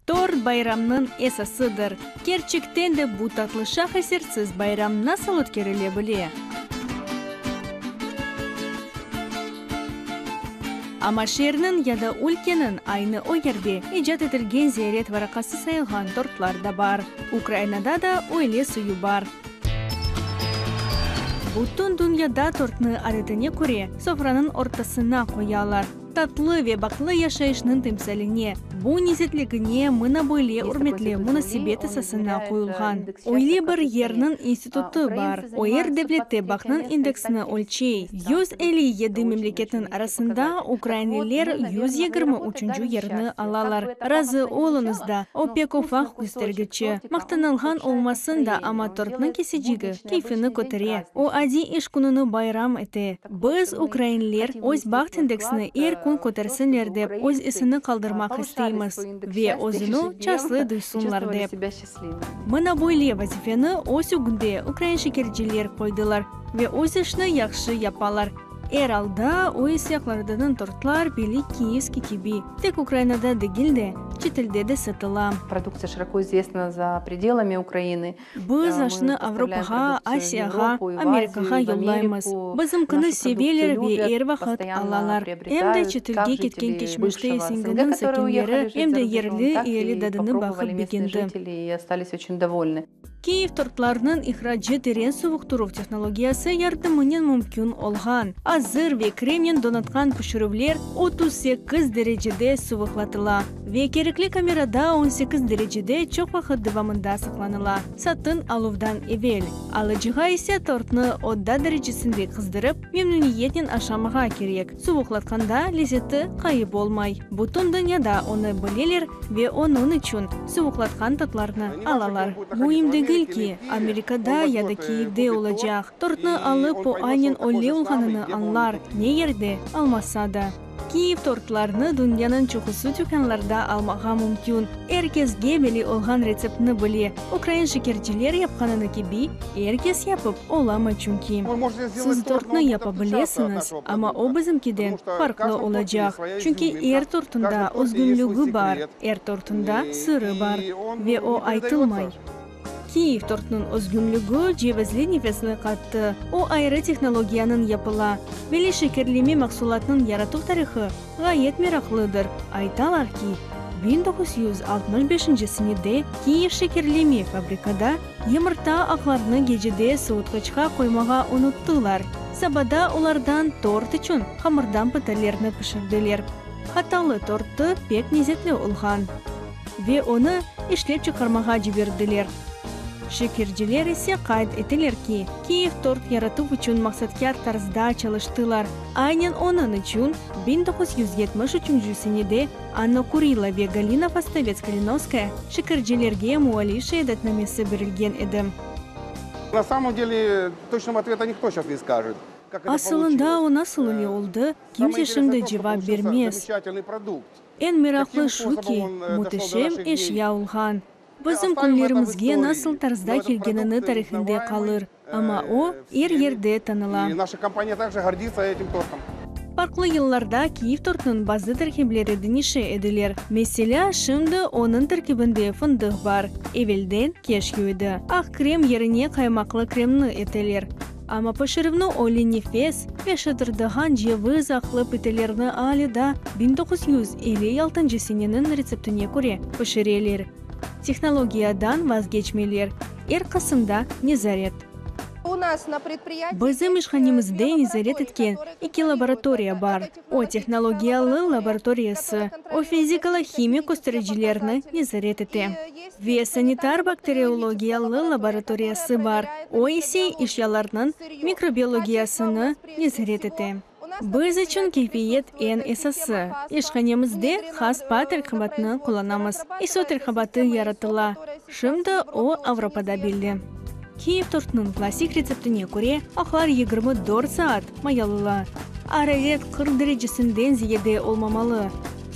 Tort bayramnıñ esasıdır. Kerçekten de bu tatlı şah-esersiz bayram nasıl ötkerile bile? Amma şeerniñ ya da ülkeniñ aynı o yerde icat etilgen ziyaret varaqası sayılğan tortlar da bar. Ukrainada da öyle suyu bar. Bütün dünyada tortnı adetine köre sofranıñ ortasına qoyalar. Tatlı ve bahtlı yaşayışnıñ timsaline, bu nezetligine mına böyle ürmetli munasebet esasına qoyulğan. Öyle bir yerniñ institutı bar, o er devlette bahtnıñ indeksini ölçey. 157 memleketniñ arasında ukrainliler 123-nci yerni alalar. Razı oluñız da, o pek ufaq köstergiçi. Maqtanılğan olmasın da, amma tortnıñ kesecigi keyfini kötere, o adiy iş kününi bayram ete. Biz, ukrainler, öz baht indeksini er kün kötersinler dep, öz isini qaldırmaq isteymiz ve özüni çaslı duysunlar dep. Mına böyle vazifeni öz ögünde ukrain şekerciler qoydılar ve öz işni yahşı yapalar. Er alda, o isyaqlardanıñ tortlar beli kiyevskiy kibi, tek Ukrainada degil de, çetelde de satıla. Produktsiya şiroko izvestna za predelami Ukrainy. Biz aşnı Avropağa, Asiyağa, Amerikağa yollaymız. Bizimkini seveler ve er vaqıt alalar. Em de çetelge ketken keçmişte SNGnıñ sakinleri, em de yerli eali dadını baqıp begendi. Kiyev tortlarınıñ ihracı teren suvuqtıruv tehnologiyası yardımınen mümkün olğan. Azır ve kremnen donatqan pişirüvler 38 derecede suvuqlatıla. Ve kerekli kamerada on sekiz derecede çoq vaqıt devamında saqlanıla, satın aluvdan evel. Alıcığa ise tortnı oda derecesinde qızdırıp, memnüniyetnen aşamağa kerek. Suvuqlatqanda lezeti qayıp olmay. Bütün dünyada onı bileler ve onıñ içün suvuqlatqan tortlarnı alalar. Müim degil ki, Amerikada ya da Kiyevde olacaq, tortnı alıp o aynen öyle olğanını añlar, ne yerde almasa da. Kiyev tortlarını dünyanıñ çoqusı tükânlarda almağa mümkün. Er kesge belli olğan retseptni bile, ukrain şekerciler yapqanını kibi, er kes yapıp olamay çünki. Siz tortnı yapa bilesiñiz, amma o bizimkiden farqlı olacaq, çünki er tortunda özgünlügi bar, er tortunda sırı bar ve o aytılmay. Kiyev tortnıñ özgünligi cevizli nefesni qattı. O ayrı tehnologiyanıñ yapıla. Böyle şekerleme mahsulatnıñ yaratuv tarihı ğayet meraqlıdır. Aytalar ki, 1965 senede Kiyev şekerleme fabrikada yımırta aqlarını gecede suvutqıçqa qoymağa unuttılar. Sabada olardan tort içün hamırdan pıtalerni pişirdiler. Hatalı tortı pek nezetli olğan. Ve onı işlep çıqarmağa ciberdiler. Şekerciler ise qayd eteler ki, Kiyev tort yaratuv içün maqsatkâr tarzda çalıştılar. Aynen onıñ içün 1973 üçünci senede Anna Kurilo ve Galina Fastovets-Kalinovskaya şekercilerge mualif şeadetnamesi berilgen edi. Na samom dele toçnogo otveta nikto seyças ne skajet, kak eto Asılında poluçilos. o nasıl öyle oldı, kimse şimdi cevap bermez. Eñ meraqlı şu ki, müteşem eşya olğan. Bizim künlerimizge nasıl tarzda kelgenini tarihinde qalır, amma o, er yerde tanıla. Farqlı yıllarda Kiyev tortınıñ bazı terkibleri deñişe ediler. Meselâ, şimdi onıñ terkibinde fındıq bar, evelden keşyu edi. Aq krem yerine qaymaqlı kremni eteler. Amma pişirüvni öyle nefes ve şıtırdağan ceviz aqlı pitelerni alâ daa 1956 seneniñ retseptine köre pişireler. Tehnologiyadan vazgeçmeyler, er qısımda nezaret. Bizim işhanemizde nezaret etken eki laboratoriya bar. O, tehnologiyalı laboratoriyası, o, fizikalı-himik köstericilerni nezaret ete. Ve sanitar-bakteriologiyalı laboratoriyası bar, o ise eşyalarnıñ mikrobiologiyasını nezaret ete. Biz içün keyfiyet eñ esası. İşhanemizde has pa terkibatnı qullanamız. ISO terkibatı yaratıla. Şimdi o Avropada belli. Kiyev tortınıñ klassik retseptine köre, aqlar 24 saat mayalıla. Araret 40 derecesinden ziyade olmamalı.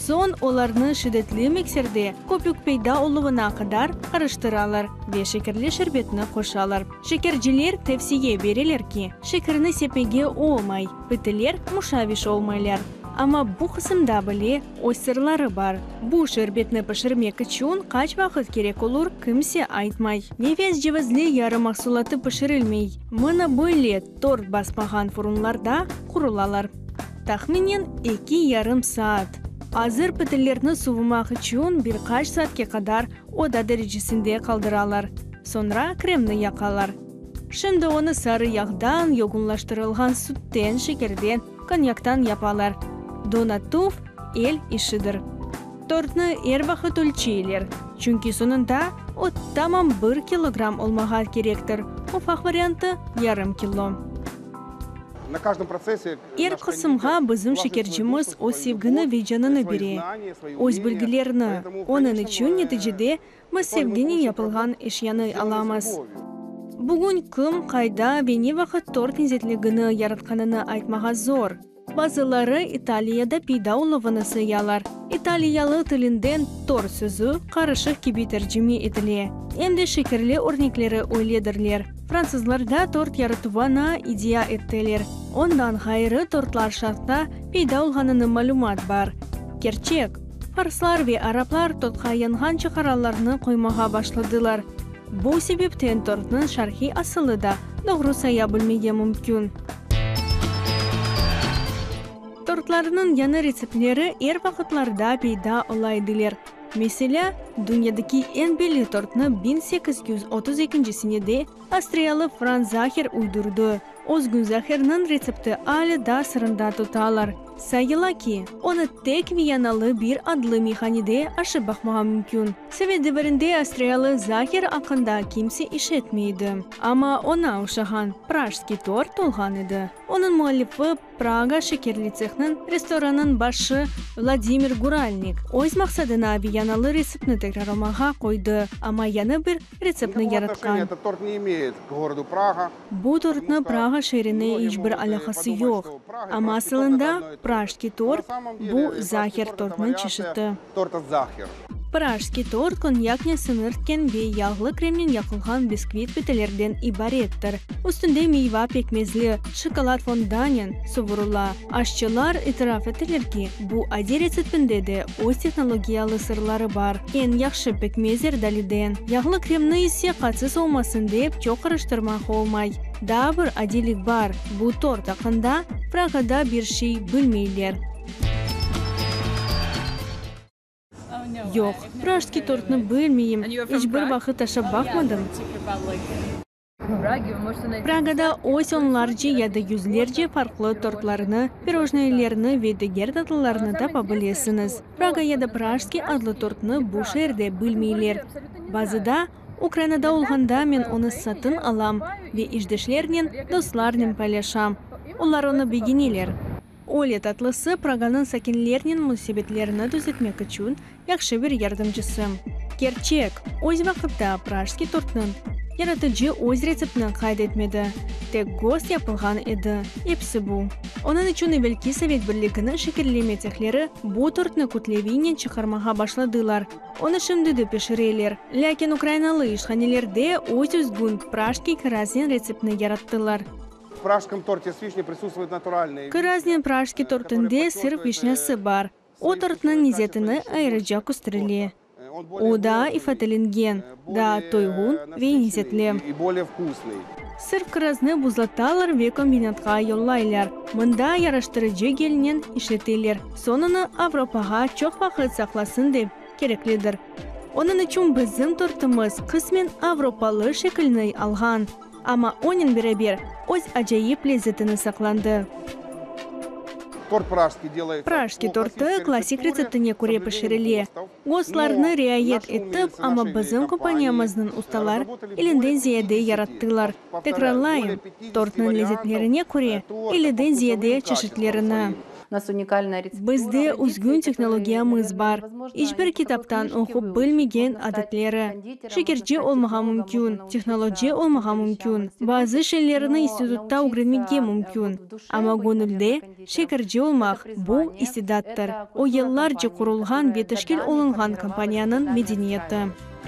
Soñ olarnı şiddetli mikserde köpük peyda oluvına qadar qarıştıralar ve şekerli şerbetni qoşalar. Şekerciler tevsiye bereler ki, şekerni sepmege olmay, pitiler muşaviş olmaylar. Amma bu qısımda bile öz sırları bar. Bu şerbetni pişirmek içün qaç vaqıt kerek olur, kimse aytmay. Nefes cevizli yarı mahsulatı pişirilmey. Mına böyle tort basmağan furunlarda qurulalar. Tahminen eki yarım saat. Azır pitillerni suvumaq içün bir qaç saatke qadar oda derecesinde qaldıralar. Soñra kremni yaqalar. Şimdi onı sarı yağdan, yoğunlaştırılğan sütten, şekerden, konyaktan yapalar. Donatuv, el işidir. Tortnı er vaqıt ölçeyler, çünki soñunda o tamam bir kilogramm olmağa kerektir, ufaq variantı, yarım kilo. Er qısımğa bizim şekercimiz öz sevgini ve canını bere, öz bilgilerini, onıñ içün neticede Biz sevginen yapılğan eşyanı alamız. Bugün kim, qayda ve ne vaqıt tort lezzetligini yaratqanını aytmağa zor. Bazıları İtaliyada peyda oluvını sayalar. İtaliyalı tilinden tort sözü qarışıq kibi tercime etile. Em de şekerli örnekleri öyledirler. Fransızlarda tort yaratuvana iddia ettiler. Ondan ğayrı tortlar şarqta peyda olğanını malümat bar. Kerçek. Farslar ve araplar tortqa yanğan çıqaralarnı qoymağa başladılar. Bu sebepten tortnıñ şarqiy asılı da doğru saya bilmege mümkün. Tortlarnıñ yañı retseptleri er vaqıtlarda peyda ola ediler. Meselâ, dünyadaki eñ belli tortnı 1832 senede Avstriyalı Frans Zaher uydurdı. Özgün zaherniñ retsepti alâ daa sırında tutalar. Sayıla ki, onı tek Viyanalı bir adlı meyhanede aşıp baqmağa mümkün. Sovet devirinde avstriyalı zaher aqqında kimse işitmey edi. Amma oña oşağan Prajskiy tort olğan edi. Onıñ müellifi, Praga şekerli tsehniñ restoranınıñ başı Vladimir Guralnik öz maqsadına viyanalı retseptni tekrarlamağa qoydı, amma yañı bir retseptni yaratqan. Bu tortnı Praga şeerine iç bir alâqası yoq, amma asılında Prajskiy tort, bu zaher tortnıñ çeşiti. Prajskiy tort konyaknen siñirtken ve yağlı kremnen yaqılğan biskvit pitelerden ibarettir. Üstünde meyva pekmezli, şokolad fondanen suvurıla. Aşçılar itiraf eteler ki, bu adiy retseptinde de öz tehnologiyalı sırları bar, eñ yahşı pekmez zerdaliden, yağlı kremni ise qatsız olmasın dep çoq qarıştırmaq olmay. Daa bir adiylik bar, bu tort aqqında Pragada bir şey bilmeyler. Yoq, Prajskiy tortnı bilmeyim, iç bir vaqıt aşap baqmadım. Pragada öz onlarca ya da yüzlerce farqlı tortlarnı, pirojnoyelerni ve diger tatlılarnı tapa bilesiñiz. Praga ya da Prajskiy adlı tortnı bu şeerde bilmeyler. Bazıda, Ukrainada olğanda men onı satın alam ve işdeşlernen, dostlarnen paylaşam. Olar onı begeneler. Öyle tatlısı Praganıñ sakinlernen munasebetlerini tüzetmek içün yahşı bir yardımcısı. Kerçek, öz vaqıtta Prajskiy tortnıñ yaratıcı öz retseptini qayd etmedi, tek gost yapılğan edi, episi bu. Onıñ içün evelki Sovet Birliginiñ şekerleme tsehleri bu tortnı kütleviynen çıqarmağa başladılar. Onı şimdi de pişireler, lâkin ukrainalı işhanelerde öz özgün Prajskiy kiraznen retseptini yarattılar. Kiraznen Prajskiy tortında sırf vişnâsı bar. O tortnıñ lezetini ayrıca kösterile. O daa ifadelengen, daa toyğun ve lezetli. Sırf kiraznı buzlatalar ve kombinatqa yollaylar. Mında yaraştırıcı gelnen işleteler. Soñ onı Avropağa çoq vaqıt saqlasın dep kereklidir. Onıñ içün bizim tortımız qısmen avropalı şekilni alğan. Amma onen beraber öz acayip lezzetini saqlandı. Prajskiy tortı klassik retseptine köre pişirile. GOSTlarnı riayet etip, amma bizim kompaniyamıznıñ ustalar elinden ziyade yarattılar. Tekrarlayım, tortnıñ lezzetlerine köre elliden ziyade çeşitlerini. Bizde özgün tehnologiyamız bar, iç bir kitaptan oqup bilmegen adetleri. Şekerci olmağa mümkün, tehnologcı olmağa mümkün, bazı şeylerni institutta ögrenmege mümkün, amma göñülde şekerci olmaq, bu istidattır, o yıllarca qurulğan ve teşkil olunğan kompaniyanıñ medeniyeti.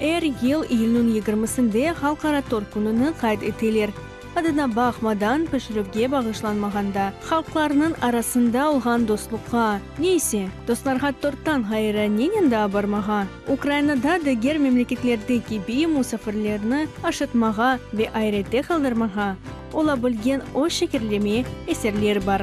Er yıl iyülniñ yigirmisinde Halqara tort kününi qayd eteler. Adına baqmadan pişirüvge bağışlanmağanda, halqlarnıñ arasında olğan dostluqqa, ne ise, dostlarğa torttan ğayrı nenen daa barmağa, Ukrainada diger memleketlerde kibi musafirlerni aşatmağa ve ayrette qaldırmağa ola bilgen öz şekerleme eserler bar.